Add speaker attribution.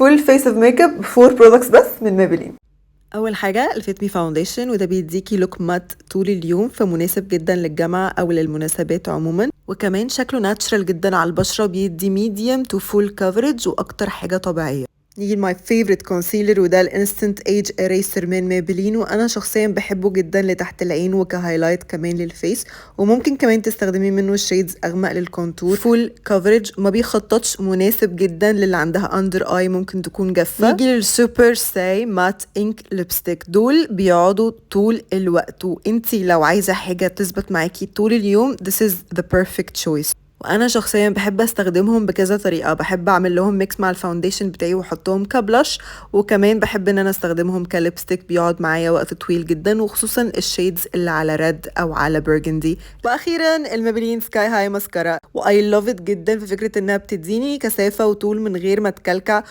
Speaker 1: full face of makeup، four products بس من Maybelline. اول حاجة ال Fit Me foundation، وده بيديكي look matte طول اليوم، فمناسب جدا للجامعة او للمناسبات عموما، وكمان شكله natural جدا على البشره، بيدي medium to full coverage واكتر حاجة طبيعيه. نيجي ل my favorite concealer، وده ال Instant Age Eraser من Maybelline، وانا شخصيا بحبه جدا لتحت العين وك highlight كمان لل face، وممكن كمان تستخدمي منه shades اغمق لل contour. full coverage، ما بيخططش، مناسب جدا للي عندها under eye ممكن تكون جافه. نيجي لل Super Stay Matte Ink Lipstick، دول بيقعدوا طول الوقت، وانتي لو عايزه حاجة تثبت معاكي طول اليوم، this is the perfect choice. وانا شخصيا بحب استخدمهم بكذا طريقه، بحب اعمل لهم mix مع ال foundation بتاعي واحطهم ك blush، وكمان بحب ان انا استخدمهم ك lipstick، بيقعد معايا وقت طويل جدا، وخصوصا ال shades اللي على red او على burgundy. واخيرا ال Maybelline Sky High mascara، و I love it جدا في فكرة انها بتديني كثافة وطول من غير ما تكلكع.